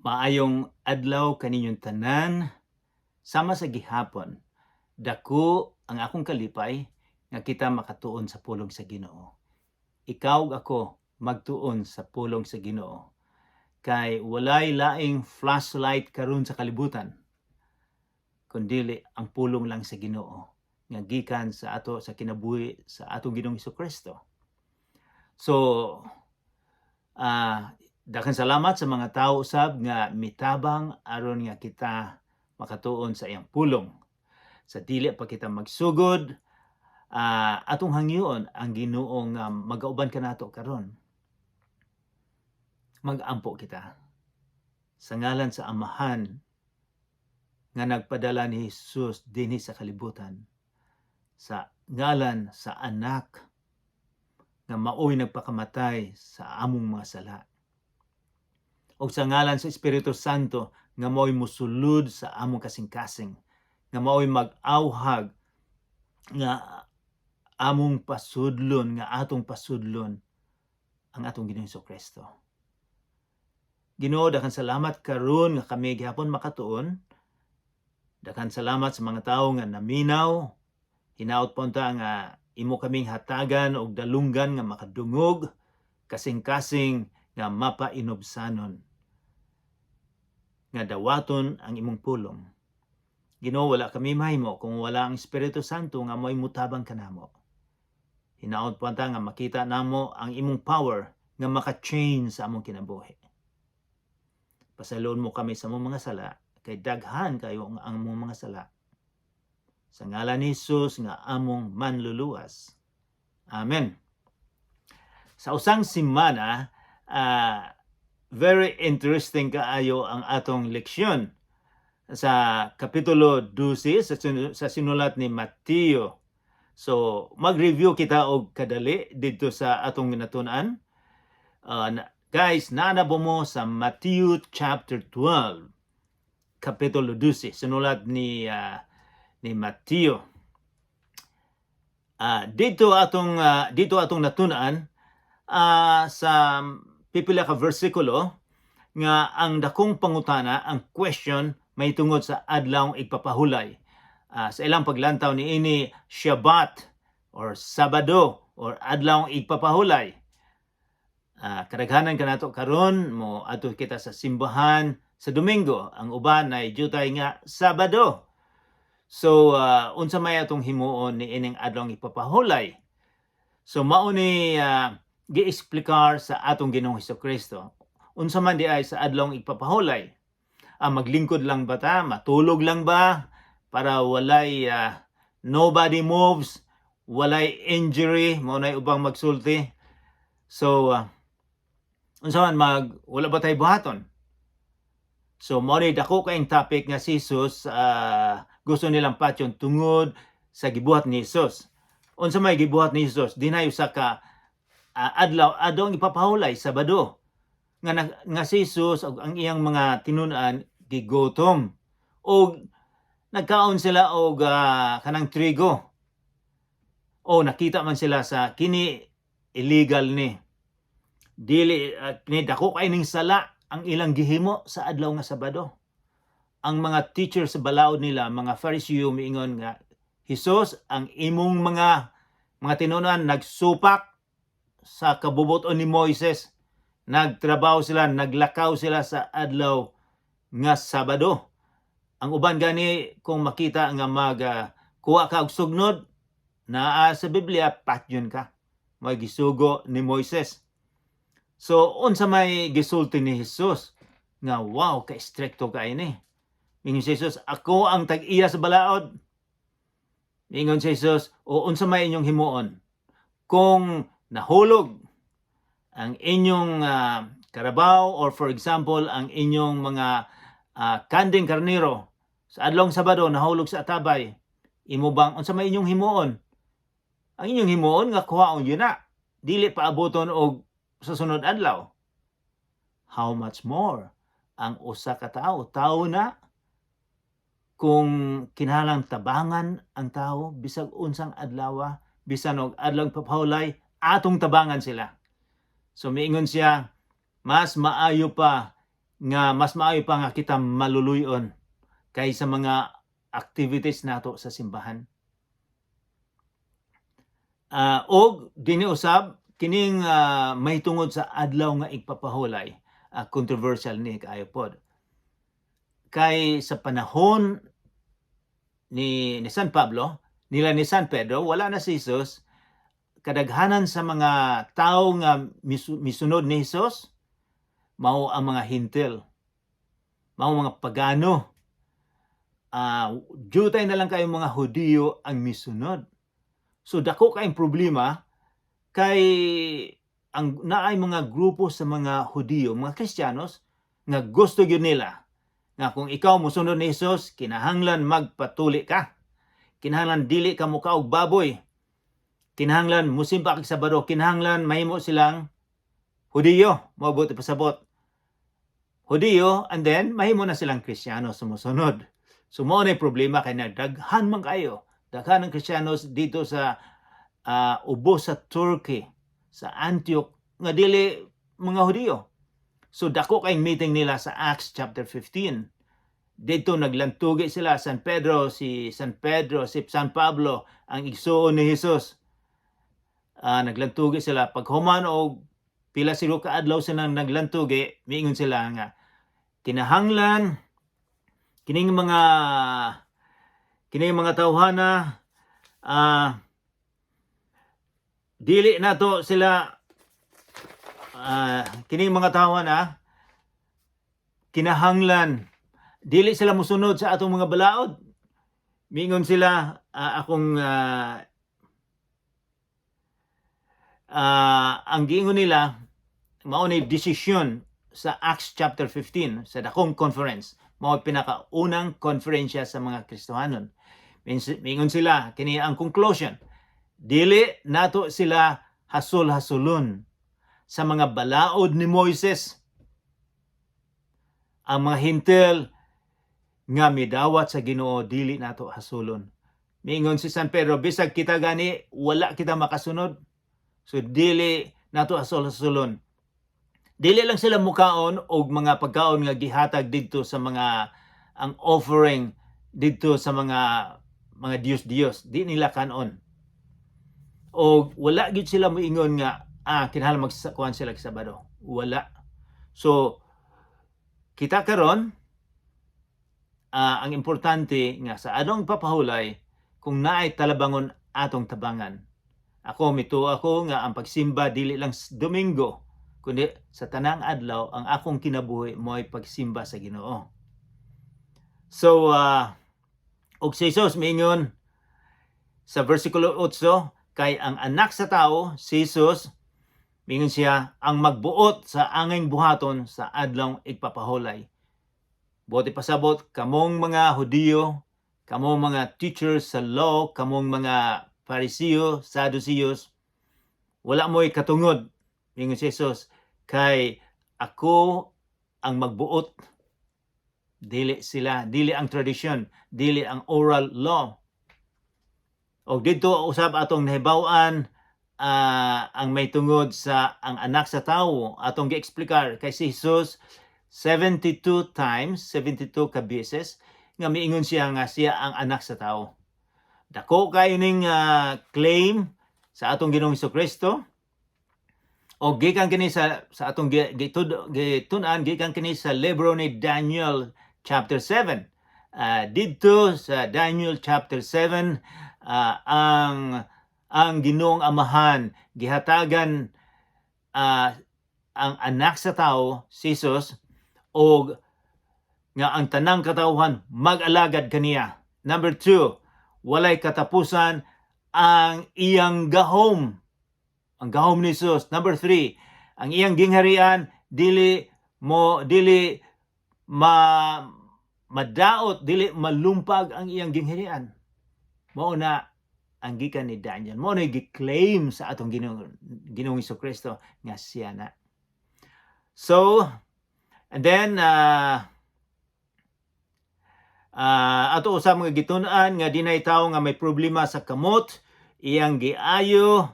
Maayong adlaw kaninyong tanan, sama sa gihapon. Dako ang akong kalipay nga kita makatuon sa pulong sa Ginoo. Ikaw ug ako magtuon sa pulong sa Ginoo. Kay walay laing flashlight karon sa kalibutan kundili ang pulong lang sa Ginoo nga gikan sa ato sa kinabuhi sa atong Ginoong Kristo. So, daghan salamat sa mga tao usab nga mitabang aron nga kita makatuon sa iyang pulong. Sa dili pa kita magsugod, atong hangyoon ang Ginoo nga magauban kanato karon. Magampo kita. Sa ngalan sa Amahan nga nagpadala ni Jesus dinhi sa kalibutan. Sa ngalan sa Anak nga maoy nagpakamatay sa among mga sala o sa ngalan sa Espiritu Santo nga mao'y musulod sa among kasing-kasing, nga mao'y mag-awhag nga among pasudlon, nga atong pasudlon ang atong Ginoong Kristo. Ginoo, daghan salamat karon nga kami gihapon makatuon. Daghan salamat sa mga tawo nga naminaw. Hinaot po unta nga imo kaming hatagan og dalunggan nga makadungog, kasing-kasing nga mapainubsanon nga dawaton ang imong pulong. Ginoo, wala kami mahimo kung wala ang Espiritu Santo nga mo'y mutabang kanamo. Hinaot po nga makita namo ang imong power nga maka-change sa among kinabuhi. Pasayloon mo kami sa among mga sala kay daghan kayo ang among mga sala. Sa ngalan ni Jesus nga among manluluwas. Amen. Sa usang simana, very interesting kaayo ang atong leksyon sa Kapitulo 12 sa sinulat ni Mateo. So, mag-review kita og kadali didto sa atong natun-an. Guys, naa na mo sa Matthew chapter 12, Kapitulo 12, sinulat ni Mateo. Dito atong natun-an sa pipila ka versikulo nga ang dakong pangutana, ang question, may tungod sa adlaw igpapahulay. Sa ilang paglantaw ni ini Shabbat or Sabado or adlaw igpapahulay. Kadaghanan kanato karon mo adto kita sa simbahan sa Domingo. Ang uban ay jutay nga Sabado. So unsa may atong himuon ni ining adlaw ipapahulay? So mao ni gieksplikar sa atong Ginoong Kristo. Unsa man di ay sa adlaw ipapahulay? Maglingkod lang ba ta? Matulog lang ba? Para walay nobody moves, walay injury, mao nay ubang magsulti. So unsa man mag wala ba tay buhaton? So mao ni dako kaayong topic nga si Jesus gusto nilang patyon tungod sa gibuhat ni Jesus. Unsa may gibuhat ni Jesus? Dinay usa ka adlaw adong ipapahulay, Sabado, nga nga si Jesus ug ang iyang mga tinun-an gigutom og nagkaon sila og kanang trigo. O nakita man sila sa kini, illegal ni. Dili ni dako kay ning sala ang ilang gihimo sa adlaw nga Sabado. Ang mga teacher sa balaod nila, mga Fariseo, miingon nga, "Jesus, ang imong mga tinunan nagsupak sa kabubuton ni Moises. Nagtrabaho sila, naglakaw sila sa adlaw nga Sabado." Ang uban gani kung makita nga mag kuha ka og sugnod, naa sa Biblia, patyon ka. May gisugo ni Moises. So unsa may gisulti ni Jesus nga wow ka strikto kay ni? Mingon si Jesus, "Ako ang tag-iya sa balaod." Mingon si Jesus, "O unsa may inyong himuon kung nahulog ang inyong karabaw or for example ang inyong mga kanding karnero sa adlong Sabado, nahulog sa atabay? Imo bang unsa may inyong himuon? Ang inyong himuon nga kuhaon yun na, dili pa abuton og sa sunod adlaw. How much more ang usa ka tawo? Tawo na kung kinahanglan tabangan ang tao bisag unsang adlaw, bisan og adlaw papahulay, atong tabangan sila." So miingon siya, mas maayo pa Nga mas maayo pa nga kita maluluyon kaysa mga activities nato sa simbahan. Og dinhi usab kining mahitungod sa adlaw nga igpapahulay, controversial ni kaayo pod. Kay sa panahon ni San Pablo, nila ni San Pedro, wala na si Jesus, kadaghanan sa mga tao nga misunod ni Jesus mao ang mga Hentil, mao mga pagano. Jutay na lang kayo mga Hudiyo ang misunod. So dako kayong problema kay ang naay mga grupo sa mga Hudiyo, mga Kristiyanos nga gusto gyud nila nga kung ikaw mosunod ni Jesus, kinahanglan magpatuli ka. Kinahanglan dili ka mukaog baboy. Kinahanglan musimba kag Sabado, kinahanglan mahimo silang Hudiyo, mabuti pasabot. Hudiyo, and then mahimo na silang Kristiyano sumusunod. So mao na problema kay nagdaghan man kayo. Daghan ang Kristiyanos dito sa ubos sa Turkey, sa Antioch, nga dili mga Hudiyo. So dako kay meeting nila sa Acts chapter 15. Dito naglantugi sila San Pedro, si San Pedro, si San Pablo, ang igsuon ni Jesus. Naglantugi sila paghuman og pila siguro ka adlaw silang naglantugi, miingon sila nga kinahanglan kining mga tawhana, dili nato sila, kining mga tawhana, kinahanglan dili sila musunod sa atong mga balaod. Miingon sila, akong ang giingon nila mao ni desisyon sa Acts chapter 15 sa dakong conference, mao pinakaunang konferensya sa mga Kristohanon. Miingon sila, kini ang conclusion: dili nato sila hasol-hasolon sa mga balaod ni Moises. Ang mga Hentil nga midawat sa Ginoo, dili nato hasulon. Miingon si San Pedro, bisag kita gani wala kita makasunod. So dili nato hasol-hasulon. Dili lang sila mukaon og mga pagkaon nga gihatag didto sa mga ang offering didto sa mga Diyos-Diyos, di nila kanon. O wala gyud sila moingon nga kinahanglan magkuan sila sa Sabado. Wala. So kita karon, ang importante nga sa adlong papahulay, kung naay talabangon, atong tabangan. Ako, mituo ako nga ang pagsimba dili lang Domingo kundi sa tanang adlaw ang akong kinabuhi mo'y pagsimba sa Ginoo. So og si Jesus miingon sa versikulo 8, kay ang anak sa tao, si Jesus, mingon siya ang magbuot sa angay buhaton sa adlaw igpapahulay. Buot ipasabot, kamong mga Hudiyo, kamong mga teachers sa law, kamong mga Parisiyo, Sadduceos, wala mo'y katungod. Mingon si Jesus, kay ako ang magbuot. Dili sila, dili ang tradition, dili ang oral law. Og didto usab atong nahibaw-an ang may tungod sa ang anak sa tawo, atong gieksplikar kay si Jesus 72 times, 72 ka beses nga miingon siya nga siya ang anak sa tao. Dako kayo ning claim sa atong Ginoong Kristo. O gikan kini sa atong gitun-an, gikan kini sa libro ni Daniel chapter 7. Didto sa Daniel chapter 7, ang Ginoong Amahan gihatagan ang anak sa tao, si Jesus, og nga ang tanang katawhan mag-alagad kaniya. Number 2, walay katapusan ang iyang gahom. Ang gahom ni Jesus. Number 3, ang iyang gingharian dili ma madaot, dili malumpag ang iyang gingharian. Mao na ang gikan ni Daniel. Mao na gi-claim sa atong Ginoong Kristo nga siya na. So, and then ato usab mga gitun-an nga dinay tawo nga may problema sa kamot, iyang giayo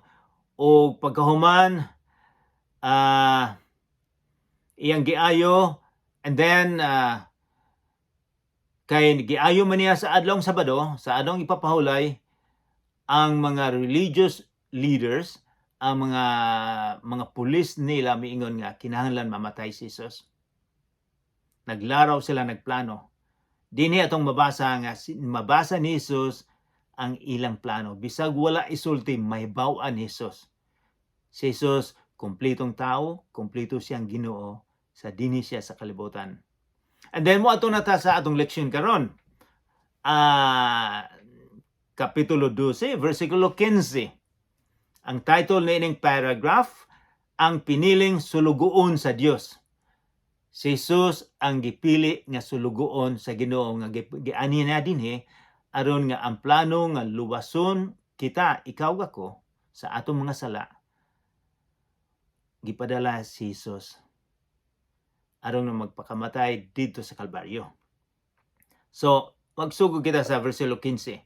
o pagkahuman iyang giayo. And then kay giayo man niya sa adlong Sabado, sa adlong ipapahulay, ang mga religious leaders, ang mga pulis nila miingon nga kinahanglan mamatay si Jesus. Naglaraw sila, nagplano. Dinhi atong mabasa nga mabasa ni Jesus ang ilang plano. Bisag wala isulti, mahibaw-an ni Jesus. Si Jesus, kumpletong tao, kumpleto siyang Ginoo sa dinhi siya sa kalibutan. And then mo ato na ta sa atong leksyon karon. Kapitulo 12, versikulo 15. Ang title niining paragraph, "Ang Piniling Sulugoon sa Dios." Si Jesus ang gipili nga sulugoon sa Ginoo nga gianhi na dinhi aron nga ang plano nga luwason kita, ikaw, ako, sa atong mga sala, gipadala si Jesus aron nga magpakamatay didto sa Kalbaryo. So, magsugod kita sa versikulo 15.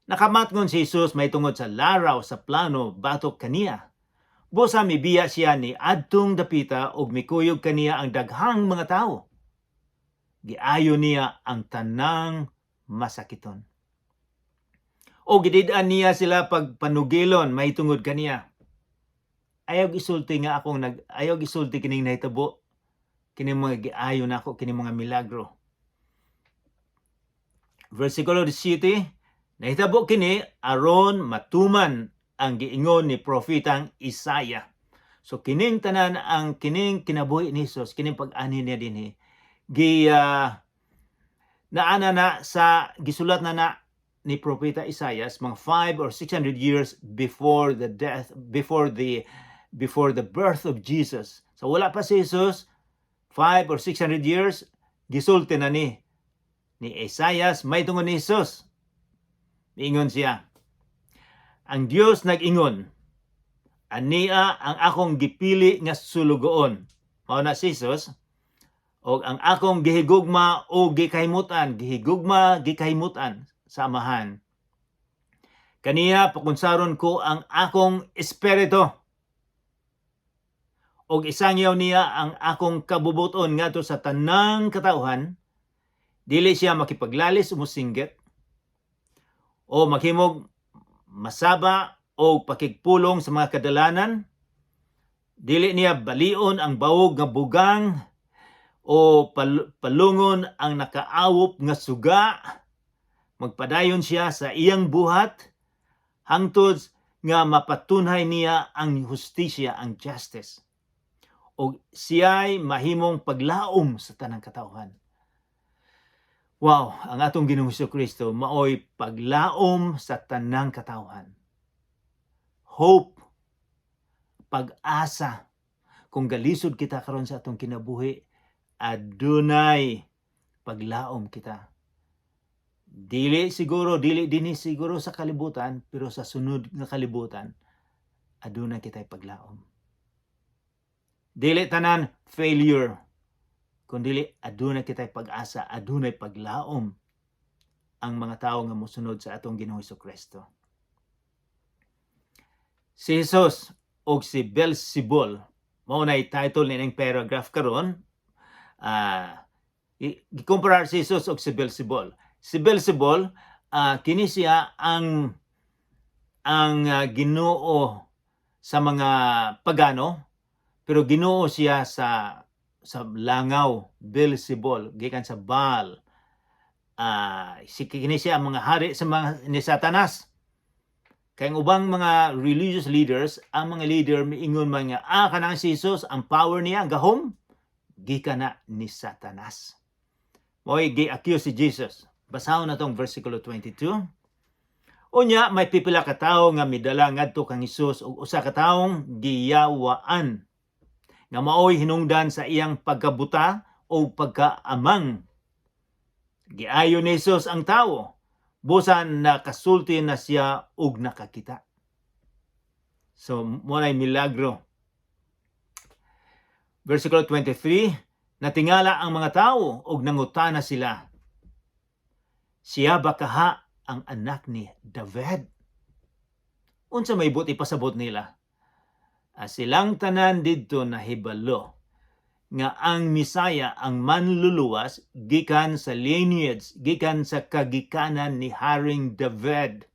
Nakamatngon si Jesus mahitungod sa laraw sa plano batok kaniya. Busa mibiya siya ni adtong dapita ug mikuyog kaniya ang daghang mga tawo. Giayo niya ang tanang masakiton. O gidid-an niya sila pagpanugilon mahitungod kaniya. Ayaw isulti nga akong nag ayaw isulti kining nahitabo, kining mga giayo nako, kining mga milagro. Versikulo 17, nahitabo kini aron matuman ang giingon ni propetang Isaiah. So kining tanan, ang kining kinabuhi ni Jesus, kining pag-anhi niya dinhi, gi naana na sa gisulat na na ni Propeta Isaiah mga 5 or 600 years before the death, before the birth of Jesus. So wala pa si Jesus, 5 or 600 years gisulti na ni Isaiah mahitungod ni Jesus. Niingon siya, "Ang Dios nag-ingon, ania ang akong gipili nga sulugoon." Mao na si Jesus, og ang akong gihigugma o gikahimutan, gihigugma, gikahimutan sa Amahan. "Kaniya pakunsaron ko ang akong espiritu. Og isangyaw niya ang akong kabubuton ngadto sa tanang katawhan. Dili siya makipaglalis o musinggit o maghimog masaba o pakigpulong sa mga kadalanan. Dili niya balion ang bawog nga bugang o palungon ang nakaawop nga suga. Magpadayon siya sa iyang buhat hangtod nga mapatunhay niya ang hustisya, ang justice. O siya'y mahimong paglaom sa tanang katawhan." Wow, ang atong Ginoong Kristo maoy paglaom sa tanang katawhan. Hope, pag-asa. Kung galisod kita karon sa atong kinabuhi, adunay paglaom kita. Dili siguro, dili dinhi siguro sa kalibutan, pero sa sunod nga kalibutan, aduna kita'y paglaom. Dili tanan failure, kundili aduna kita'y pag-asa, adunay paglaom ang mga tao nga mosunod sa atong Ginoong Kristo. Si Jesus og si Beelzebul, mao na title nining paragraph karon. Gikumparar si Jesus og si Beelzebul. Si Beelzebul, kini siya ang Ginoo sa mga pagano, pero Ginoo siya sa langaw, Beelzebul, gikan sa Baal. Si kini siya ang mga hari sa mga ni Satanas. Kay ang ubang mga religious leaders, ang mga leader miingon man nga kanang si Jesus, ang power niya, ang gahom gikan na ni Satanas. Mo'y gi-accuse si Jesus. Basahon na tong versikulo 22. Unya may pipila ka tawo nga midala ngadto kang Hesus og usa ka taong giyawaan nga maoy hinungdan sa iyang pagkabuta o pagkaamang. Giayo ni Jesus ang tawo, busan nakasulti na siya og nakakita. So, mao na'y milagro. Versikulo 23, natingala ang mga tao og nangutana sila, "Siya ba kaha ang anak ni David?" Unsa may buot ipasabot nila? Silang tanan didto nahibalo nga ang Misaya, ang manluluwas, gikan sa lineage, gikan sa kagikanan ni Haring David.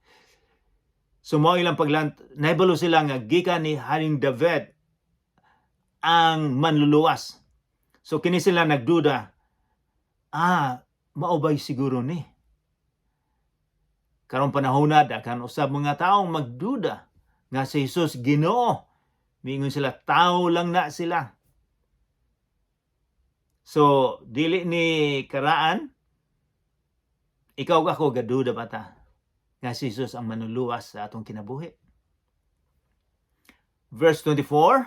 So mao ilang paglant, nahibalo sila nga gikan ni Haring David ang manluluwas. So kini sila nagduda, "Ah, mao ba'y siguro ni?" Karong panahona, daghan usab mga taong magduda nga si Jesus Ginoo. Miingon sila, "Tao lang na sila." So, dili ni karaan, ikaw ug ako, gaduda ba ta nga si Jesus ang manluluwas sa atong kinabuhi? Verse 24,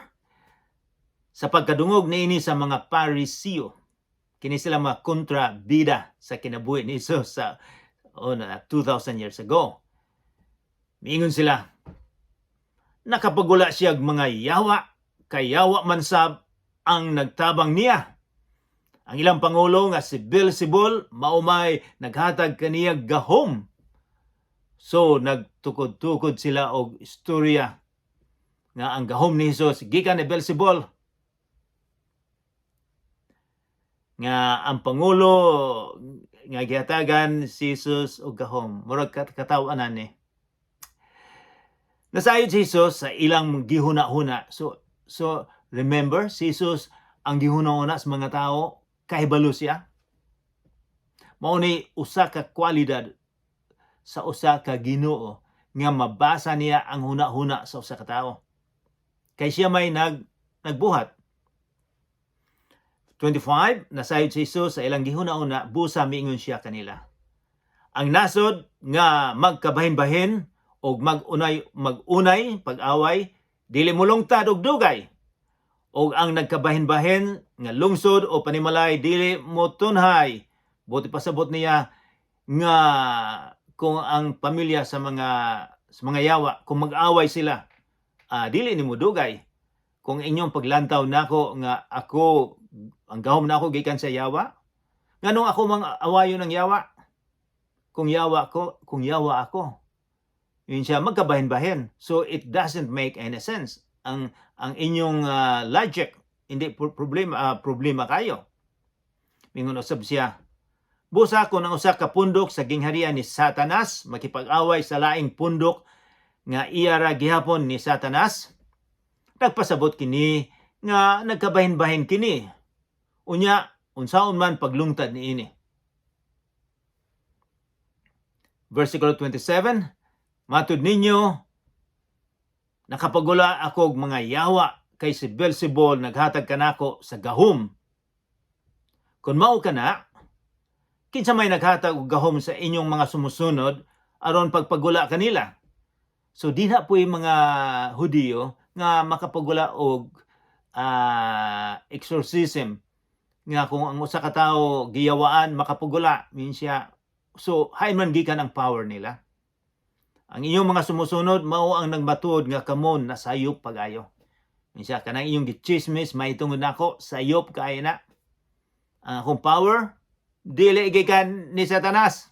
sa pagkadungog niini sa mga Parisiyo, kini sila mga kontrabida sa kinabuhi ni Jesus sa 2,000 years ago. Miingon sila, "Nakapagula siya og mga yawa, kay yawa man sab ang nagtabang niya. Ang ilang pangulo nga si Beelzebul mao may naghatag kaniya gahom." So nagtukod-tukod sila og istorya nga ang gahom ni Jesus gikan ni Beelzebul, nga ang pangulo nga gihatagan si Jesus og gahom. Murag kataw-anan ni. Nasayod si Jesus sa ilang gihuna-huna. So remember, si Jesus, ang gihuna-huna sa mga tao, kahibalo siya. Mao ni usa ka kwalidad sa usa ka Ginoo nga mabasa niya ang huna-huna sa usa ka tawo. Kay siya may nagbuhat. 25, nasayod si Jesus sa ilang gihuna-huna, busa miingon siya kanila, "Ang nasod nga magkabahin-bahin og magunay pag-away, dili molungtad og dugay. Og ang nagkabahin-bahin nga lungsod o panimalay, dili motunhay." Buot ipasabot niya nga kung ang pamilya sa mga yawa, kung mag-away sila, dili ni modugay. Kung inyong paglantaw nako nga ako, ang gahom nako gikan sa yawa, nganong ako mang awayon ng yawa? Kung yawa ko, kung yawa ako. Yun siya, magkabahin-bahin. So it doesn't make any sense. Ang inyong logic, hindi problema kayo. Mingon usab siya, "Busa kung ang usa ka pundok sa gingharian ni Satanas makipag-away sa laing pundok nga iya ra gihapon ni Satanas, nagpasabot kini nga nagkabahin-bahin kini. Unya, unsaon man paglungtad niini?" Versikulo 27, "Matud ninyo, nakapagula ako og mga yawa kay si Beelzebul naghatag kanako sa gahom. Kung mao kana, kinsa may naghatag og gahom sa inyong mga sumusunod aron pagpagula kanila?" So dinha po yung mga Hudiyo nga makapagula og exorcism, nga kung ang usa ka tawo giyawaan, makapugula min siya. So hain man gikan ang power nila? "Ang inyong mga sumusunod mao ang nagmatuod nga kamo nasayop pag-ayo." Min siya, kanang inyong gichismis mahitungod nako, sayop kaayo na. Ang akong power dili gikan ni Satanas.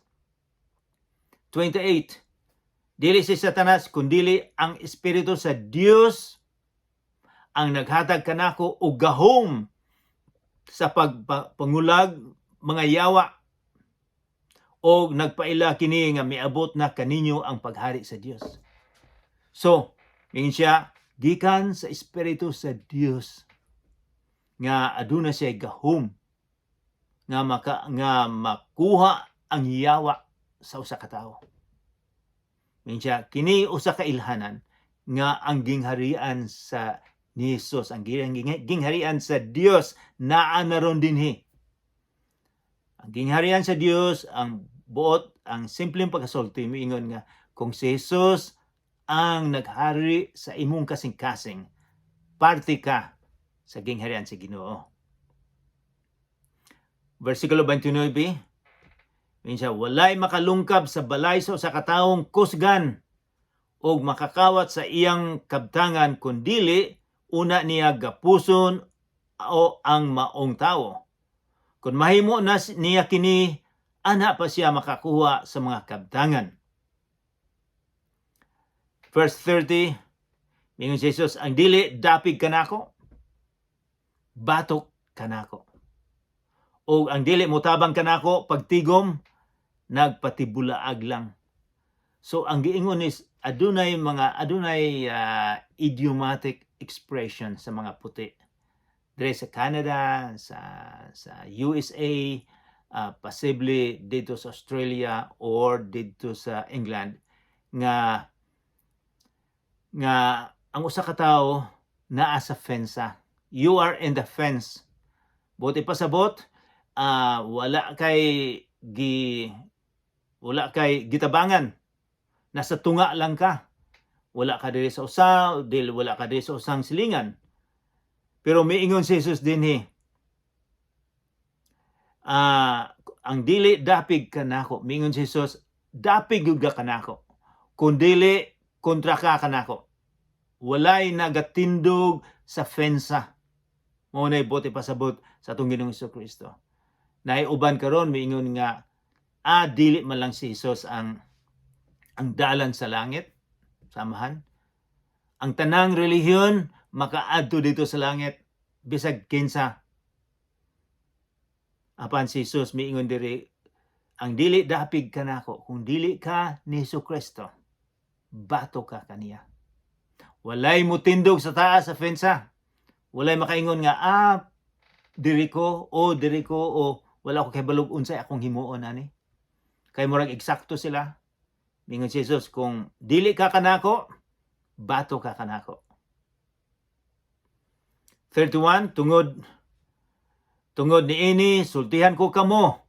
28, "Dili si Satanas kundili ang espiritu sa Dios ang naghatag kanako og gahom sa pagpangulag mga yawa, og nagpaila kini nga miabot na kaninyo ang paghari sa Dios." So, mingon siya, gikan sa espiritu sa Dios nga aduna siya gahom nga makuha ang yawa sa usa ka tawo. Mingon siya, kini usa ka ilhanan nga ang gingharian sa ni Jesus, ang gingharian sa Dios naa na ron dinhi. Ang gingharian sa Dios, ang buot, ang simpleng pagkasulti, miingon nga kung si Jesus ang naghari sa imong kasing-kasing, parte ka sa gingharian sa Ginoo. Versikulo 29, minsan, "Walay makalungkab sa balay sa usa ka tawong kusgan og makakawat sa iyang kabtangan kundili una niya gapuson o ang maong tawo. Kung mahimo na niya kini, ana pa siya makakuha sa mga kabtangan." Verse 30, mingon si Jesus, "Ang dili dapig kanako, batok kanako. O ang dili motabang kanako pagtigom, nagpatibulaag lang. So ang giingon is adunay mga idiomatic expression sa mga puti. Dire sa Canada, sa USA, possibly dito sa Australia or dito sa England nga nga ang usa ka tawo naa sa fensa. You are in the fence. Buot ipasabot, wala kay gitabangan. Nasa tunga lang ka. Wala ka diri sa usa, dili wala ka diri sa usang silingan. Pero miingon si Jesus dinhi, ang dili dapig kanako. Miingon si Jesus, dapig gyud ka kanako. Kung dili, kontra ka kanako. Walay nagatindog sa fensa. Mao nay buot ipasabot sa atong Ginoong Kristo. Naay uban karon miingon nga dili man lang si Jesus ang dalan sa langit, samahan. Ang tanang relihiyon makaadto dito sa langit bisag kinsa. Apan si Jesus miingon diri, ang dili dapig kanako, kung dili ka ni Hesus Kristo, bato ka kaniya. Walay mutindog sa taas sa fensa. Walay makaingon nga diri ko o diri ko o wala ko kahibalog unsay akong himuon ani. Kay murag eksakto sila. Mingon si Jesus, kung dili ka kanako, bato ka kanako. 31, tungod niini sultihan ko kamo,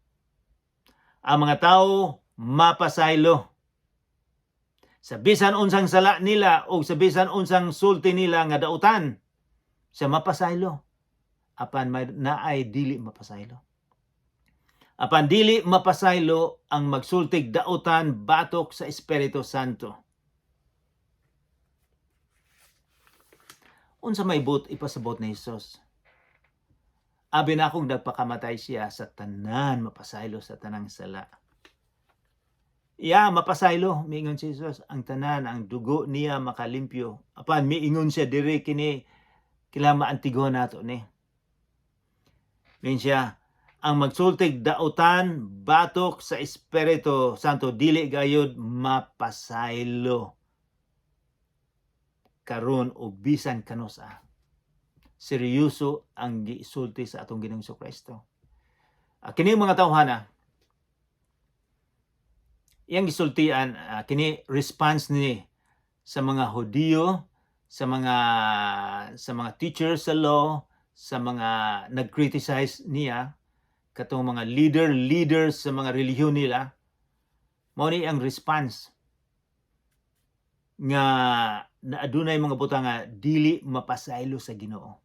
ang mga tao mapasaylo sa bisan unsang sala nila o sa bisan unsang sulti nila nga dautan sa mapasaylo, apan may naay dili mapasaylo. Apan dili mapasaylo ang magsultig dautan batok sa Espiritu Santo. Unsa may buot ipasabot ni Hesus? Abi na akong nagpakamatay siya sa tanan mapasaylo sa tanang sala. Ya, mapasaylo, miingon si Jesus, ang tanan, ang dugo niya makalimpyo. Apan miingon siya diri, kini kailangan maantigo nato ni. Miingon siya, ang magsultig dautan batok sa Espiritu Santo dili gayud mapasaylo karon o bisan kanusa. Seryoso ang gisulti sa atong Ginoong Kristo. Kini mga tawhana, iyang gisultian, kini response ni sa mga Hudiyo, sa mga teachers sa law, sa mga nag-criticize niya, katong mga leaders sa mga relihiyon nila. Mao ni ang response nga na adunay mga butang nga dili mapasaylo sa Ginoo.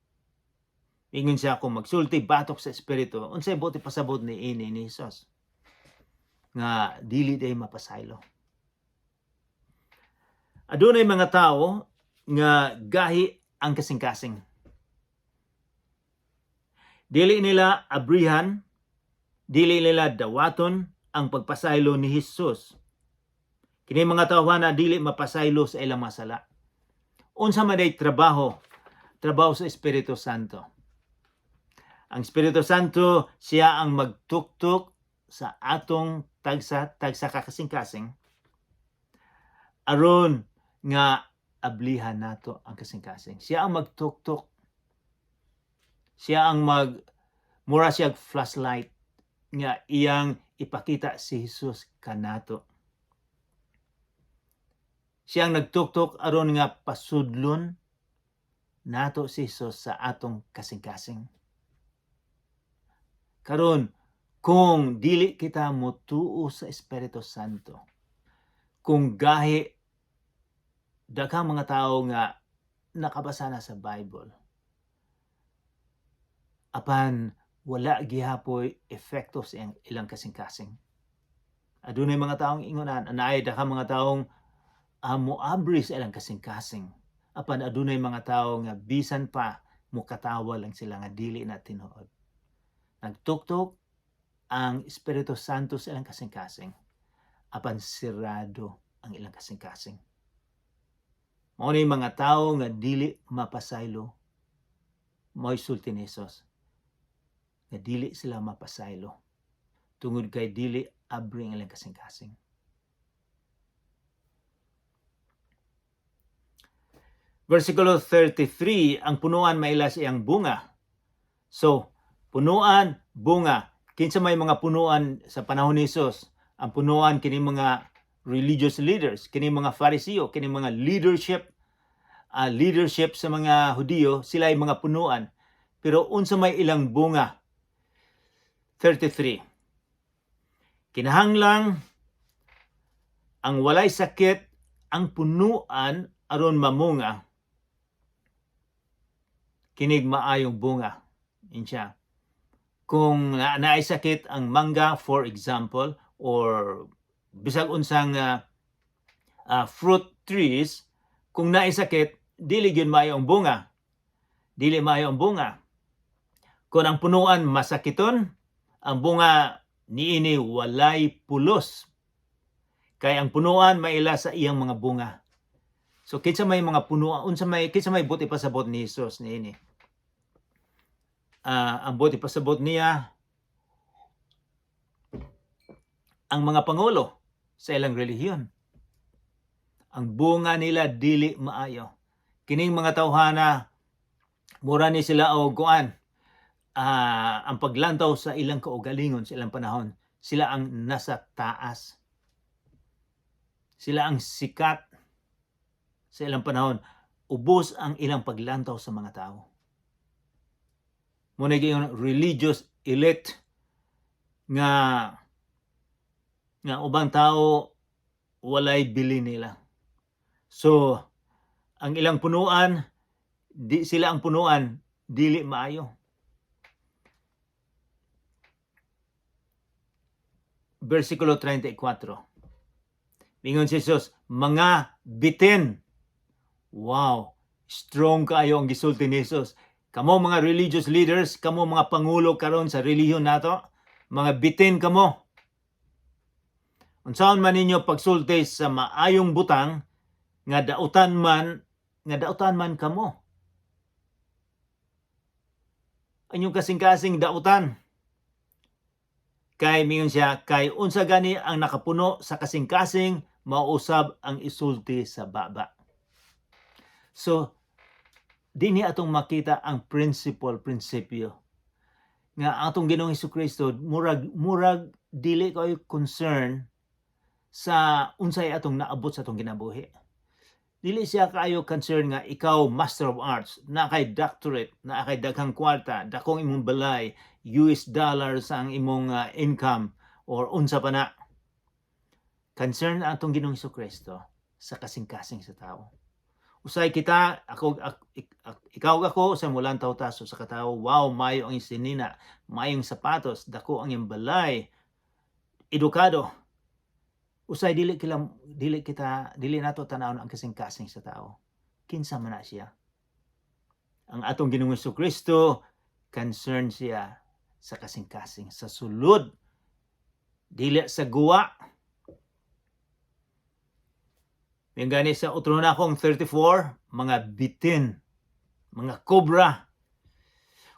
Ingon siya, kung magsulti batok sa Espiritu, unsay buot pasabot ni ini ni Jesus? Nga dili day mapasaylo. Adunay mga tao nga gahi ang kasing-kasing. Dili nila abrihan, dili nila dawaton ang pagpasaylo ni Jesus. Kini mga tawhana dili mapasaylo sa ilang mga sala. Unsa man day trabaho? Trabaho sa Espiritu Santo. Ang Espiritu Santo, siya ang magtuktok sa atong tagsa tagsa kakasing-kasing aron nga ablihan nato ang kasing-kasing. Siya ang magtuktok. Siya ang mag mura siya flashlight nga iyang ipakita si Jesus kanato. Siya ang nagtuktok aron nga pasudlon nato si Jesus sa atong kasing-kasing. Karon, kung dili kita motuo sa Espiritu Santo, kung gahi daghang mga tao nga nakabasa na sa Bible, apan wala gihapoy epekto sa ilang kasing-kasing. Adunay mga taong ingonan, anaay daghang mga taong moabri sa ilang kasing-kasing. Apan adunay mga tao nga bisan pa mukatawa lang sila nga dili na tinuod. Nagtuktok ang Espiritu Santo sa ilang kasing-kasing, apan sirado ang ilang kasing-kasing. Mao ni mga tao nga dili mapasaylo, mo'y sulti ni Jesus. Nga dili sila mapasaylo tungod kay dili abri ang ilang kasing-kasing. Versikulo 33, ang punuan maila sa iyang bunga. So, punuan, bunga. Kinsa may mga punuan sa panahon ni Jesus? Ang punuan kini mga religious leaders, kini mga Fariseo, kini mga leadership sa mga Hudiyo, sila ay mga punuan. Pero unsa may ilang bunga? 33. Kinahanglang ang walay sakit ang punuan aron mamunga kinig maayong bunga. Insiya. Kung naay sakit ang mangga, for example, or bisag unsang fruit trees, kung naay sakit, dili gyud maayo ang bunga. Dili maayo ang bunga. Kung ang punuan masakiton, ang bunga niini walay pulos. Kay ang punuan maila sa iyang mga bunga. So kinsa may mga punuan, unsa may, kinsa may buot ipasabot ni Jesus niini? Ang buot ipasabot niya, ang mga pangulo sa ilang relihiyon. Ang bunga nila dili maayo. Kining mga tawhana, mura ni sila og kuan, ang paglantaw sa ilang kaugalingon sa ilang panahon, sila ang nasa taas. Sila ang sikat sa ilang panahon. Ubos ang ilang paglantaw sa mga tao. Muna yung religious elite nga ubang tao walay bili nila. So, ang ilang punuan, di sila ang punuan, dili maayo. Versikulo 34. Mingon si Jesus, "Mga bitin." Wow, strong kaayo ang gisulti ni Jesus. Kamo mga religious leaders, kamo mga pangulo karon sa relihiyon nato, mga bitin kamo. Unsaon man ninyo pagsulti sa maayong butang nga dautan man kamo? Inyong kasing-kasing dautan. Kay mingon siya, kay unsa gani ang nakapuno sa kasing-kasing, mausab ang isulti sa baba. So, dinhi atong makita ang principle, prinsipyo nga atong Ginoong Kristo murag dili kayo concern sa unsay atong naabot sa atong kinabuhi. Dili siya kaayo concern nga ikaw Master of Arts, naa kay doctorate, naa kay daghang kwarta, dakong imong balay, US dollars ang imong income or unsa pa na. Concern ang atong Ginoong Kristo sa kasing-kasing sa tao. Usay kita, ako, ikaw, ako, sa mulantaw ta sa katao, "Wow, mayo ang sinina, mayong sapatos, dako ang iyang balay, edukado." Usay dili nato tanawon ang kasing-kasing sa tao. Kinsa man na siya. Ang atong Ginoong Kristo, concern siya sa kasing-kasing, sa sulod, dili sa guwa. Yung gani sa utro na akong 34, mga bitin, mga kobra.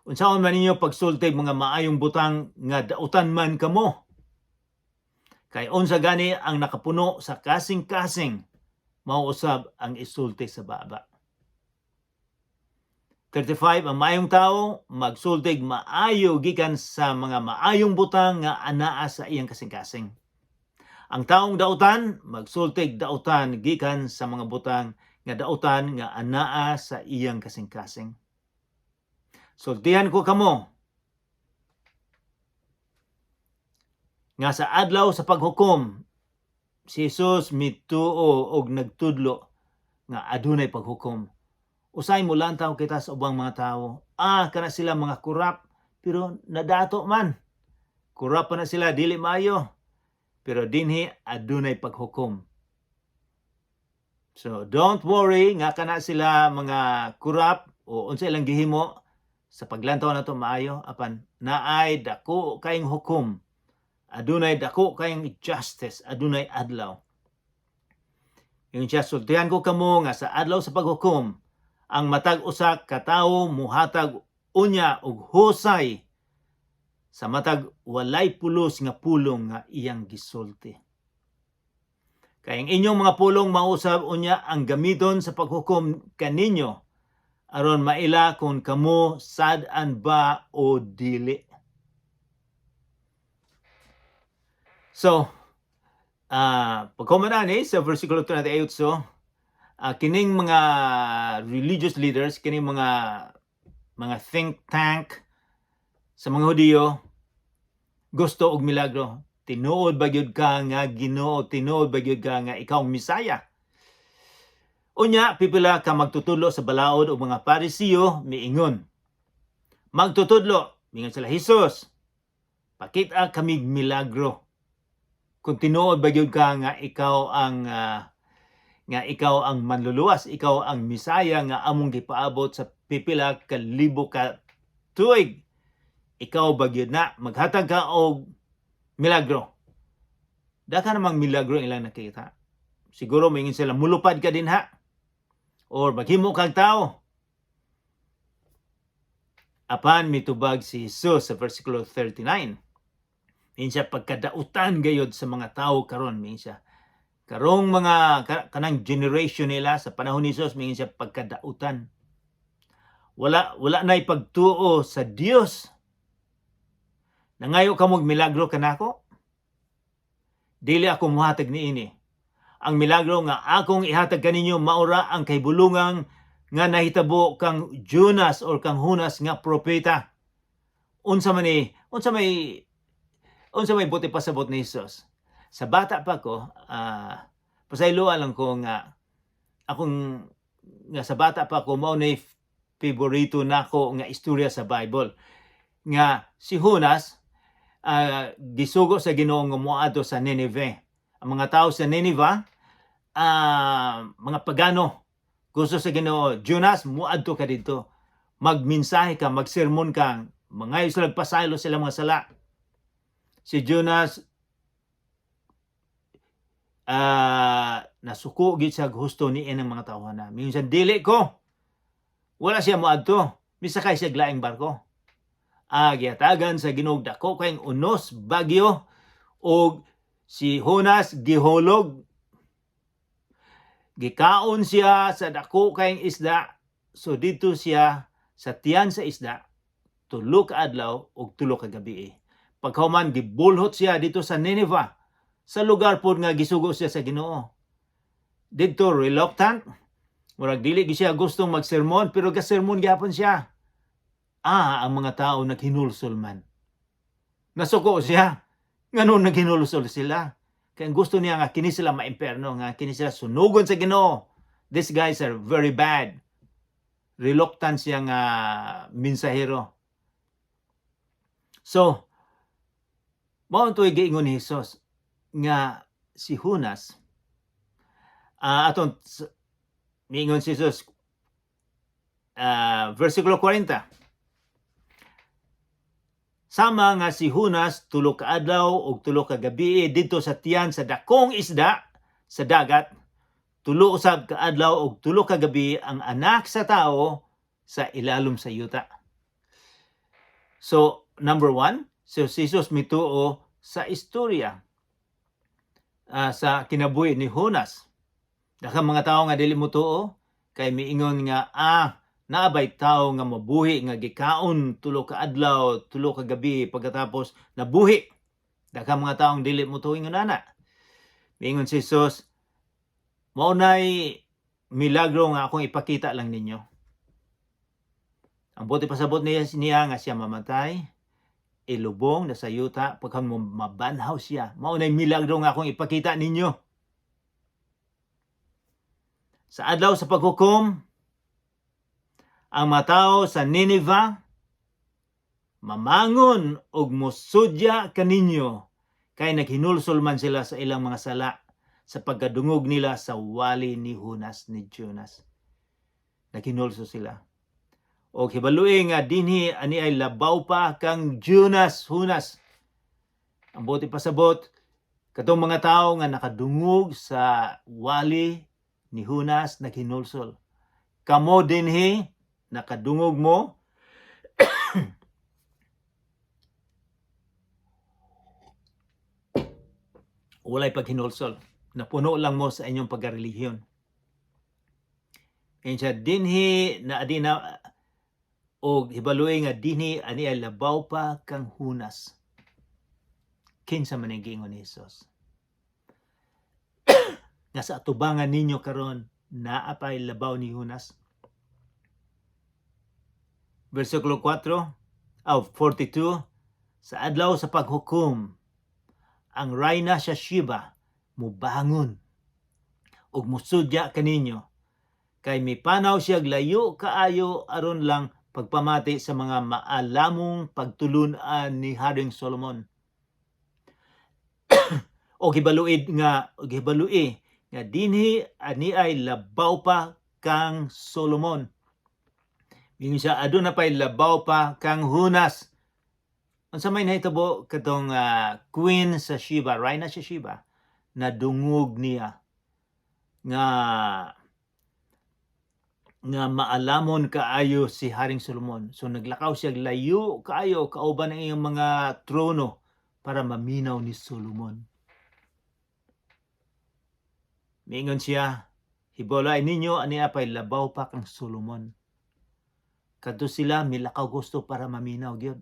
Unsaon man ninyo pagsulti mga maayong butang nga dautan man kamo? Kay unsa gani ang nakapuno sa kasing-kasing, mauusab ang isulti sa baba. 35, ang maayong tao magsultig maayo gikan sa mga maayong butang nga anaa sa iyang kasing-kasing. Ang taong dautan magsultig dautan gikan sa mga butang nga dautan nga anaa sa iyang kasing-kasing. Sultihan ko kamo nga sa adlaw sa paghukom, si Jesus mituo og nagtudlo nga adunay paghukom. Usay mulantaw kita sa ubang mga tao. "Ah, kana sila mga kurap," pero nadato man. Kurap pa na sila, dili maayo. Pero dinhi adunay paghukom. So don't worry nga kana sila mga kurap o unsa ilang gihimo sa paglantaw nato maayo, apan naay dako kayong hukom. Adunay dako kayong justice, adunay adlaw. Yung siya, sultihan ko kamo nga sa adlaw sa paghukom, ang matag usa ka tawo muhatag unya og husay Sa matag walay pulos nga pulong nga iyang gisulti. Kay ang inyong mga pulong mausab unya ang gamiton sa paghukom kaninyo aron maila kung kamo sad-an ba o dili. So, pagkuman ani sa versikulo 28, kining mga religious leaders, kining mga think tank sa mga Hudiyo, gusto og milagro. Tinuod ba gyud ka nga Ginoo? Tinuod ba gyud ka nga ikaw ang Misaya? Unya, pipila ka magtutudlo sa balaod o mga Parisiyo miingon. "Magtutudlo," mingon sila, "Jesus, pakita kami milagro. Kung tinuod ba gyud ka nga ikaw ang manluluwas, ikaw ang Misaya nga among gipaabot sa pipila ka libo ka tuig. Ikaw ba gyud na maghatag ka og milagro?" Daghan namang milagro ilang nakita. Siguro moingon sila, "Mulupad ka dinha. Or maghimo kag tao." Apan mitubag si Jesus sa versikulo 39. Ingon siya, "Pagkadautan gayod sa mga tao karon," mingon siya. Karong mga kanang generation nila sa panahon ni Jesus, mingon siya, "Pagkadautan. Wala na'y pagtuo sa Dios. Nangayo kamog milagro kanako? Dili ako muhatag niini. Ang milagro nga akong ihatag kaninyo maura ang kahibulungan nga nahitabo kang Jonas or kang Hunas nga propeta." Unsa man ni, unsa may buot pasabot ni Jesus? Sa bata pa ko, pasayloa lang ko nga akong nga sa bata pa ko, mao ni favorito nako nga istorya sa Bible. Nga si Jonas gisugo sa Ginoo nga moadto sa Nineveh. Ang mga tao sa Nineveh, mga pagano. Gusto sa Ginoo, "Jonas, muadto ka didto. Magmensahe ka, magsermon ka, mangayo sila pasaylo sila mga sala." Si Jonas nasuko gyud siya gusto ni ng mga tawhana. Mingon siya, "Dili ko." Wala siya moadto. Misakay siya laing barko. Gihatagan sa Ginoo dako kayong unos, bagyo, og si Jonas gihulog. Gikaon siya sa dako kayong isda. So didto siya sa tiyan sa isda 3 ka adlaw ug 3 ka gabi. Pagkahuman, gibulhot siya didto sa Nineveh, sa lugar pod nga gisugo siya sa Ginoo. Didto reluctant, murag dili gyud siya gustong magsermon, pero gasermon gyapon siya. Ang mga tao naghinulsol man. Nasuko siya. Ngano naghinulsol sila? Kaya gusto niya nga kini sila maimperno, nga kini sila sunugon sa Ginoo. These guys are very bad. Reluctant siya nga mensahero. So, mao to'y giingon ni Jesus nga si Jonas, aton miingon si Jesus, versikulo 40. "Sama nga si Jonas 3 ka adlaw ug 3 ka gabi didto sa tiyan sa dakong isda sa dagat, 3 usab ka adlaw ug 3 ka gabi ang Anak sa Tao sa ilalom sa yuta." So, number one, so si Jesus mituo sa istorya sa kinabuhi ni Jonas. Daghang mga tao nga dili motuo kay miingon nga naa bay tao nga mabuhi nga gikaon 3 ka adlaw, 3 ka gabi, pagkatapos nabuhi? Daghang mga taong dili motuo ingon ana. Miingon si Jesus, "Mao nay milagro nga akong ipakita lang ninyo." Ang buot pasabot niya nga siya mamatay, ilubong na sa yuta, pagka mabanhaw siya. "Mao nay milagro nga akong ipakita ninyo. Sa adlaw sa paghukom, ang mga tao sa Nineveh mamangon og mosudya kaninyo kay naghinulsol man sila sa ilang mga sala sa pagkadungog nila sa wali ni Jonas, ni Jonas." Naghinulsol sila. O hibalui nga dinhi ani ay labaw pa kang Jonas, Jonas. Ang buot pasabot, katong mga tao nga nakadungog sa wali ni Jonas naghinulsol. Kamo dinhi nakadungog mo. Walay paghinulsol. Napuno lang mo sa inyong pagkarelihiyon. Ingon siya, dinhi na adina og hibaloi nga dinhi ani ay labaw pa kang Junas. Kinsa man ang giingon ni Jesus? Nga sa atubangan ninyo karon naa pay labaw ni Junas. Versikulo 4, oh, 42, sa adlaw sa paghukom, ang rayna sa Sheba mubangon ug musudya kaninyo kay mipanaw siya layo kaayo aron lang pagpamati sa mga maalamong pagtulun-an ni Haring Solomon. O hibalui nga dinhi ani ay labaw pa kang Solomon. Mingon siya, aduna pay labaw pa kang Junas. Unsa may nahitabo katong queen sa Sheba, rayna sa Sheba, nadungog niya nga nga maalamon kaayo si Haring Solomon. So naglakaw siya layo kaayo kauban ang iyang mga trono para maminaw ni Solomon. Mingon siya, "Hibaloi ninyo, ani pay labaw pa kang Solomon." Kadto sila milakaw gusto para maminaw gyud.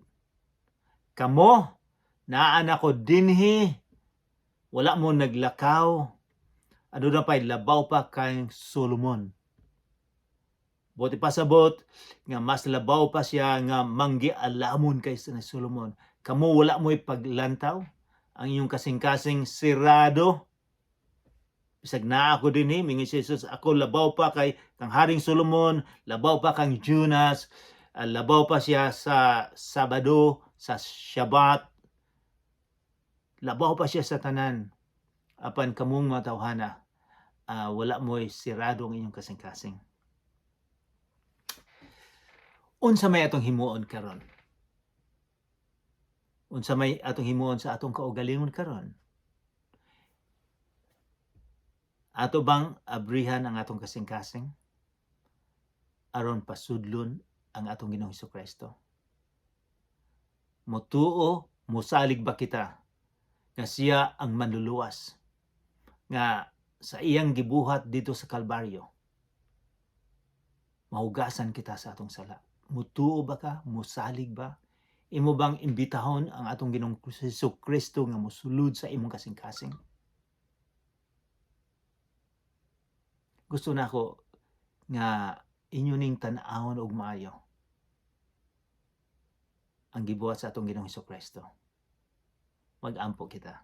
Kamo, naa na ko dinhi, wala mo naglakaw. Aduna pay labaw pa kang Solomon. Buot ipasabot nga mas labaw pa siya nga manggialamon kaysa ni Solomon. Kamo, wala mo'y paglantaw. Ang inyong kasing-kasing sirado. Bisag naa ako dinhi, mingon si Jesus, ako labaw pa kay kang Haring Solomon, labaw pa kang Jonas, labaw pa siya sa Sabado, sa Shabbat, labaw pa siya sa tanan. Apan kamong mga tawhana, wala mo'y sirado ang inyong kasing-kasing. Unsa may atong himuon karon? Unsa may atong himuon sa atong kaugalingon karon? Ato bang abrihan ang atong kasing-kasing aron pasudlon ang atong Ginoong Kristo? Mutuo, musalig ba kita nga siya ang manluluwas nga sa iyang gibuhat dito sa Kalbaryo mahugasan kita sa atong sala? Mutuo ba ka? Musalig ba? Imo bang imbitahon ang atong Ginoong Hesus Kristo nga mosulod sa imong kasing-kasing? Gusto nako nga inyo ning tan-awon og maayo ang gibuhat sa atong Ginoong Hesus Kristo. Mag-ampo kita.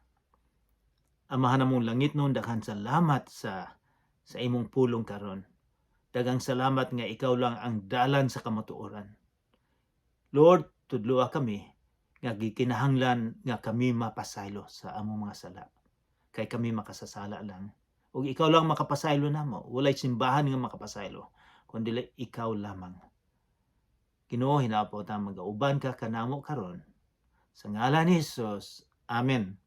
Amahan namong langitnon, daghan salamat sa imong pulong karon. Daghang salamat nga ikaw lang ang dalan sa kamatuoran. Lord, tudloa kami nga gikinahanglan nga kami mapasaylo sa among mga sala. Kay kami makasasala lang. Ug ikaw lang makapasaylo namo. Walay simbahan nga makapasaylo, kundi ikaw lamang. Ginoo, hinapo ta magauban ka kanamo karon. Sa ngalan ni Jesus. Amen.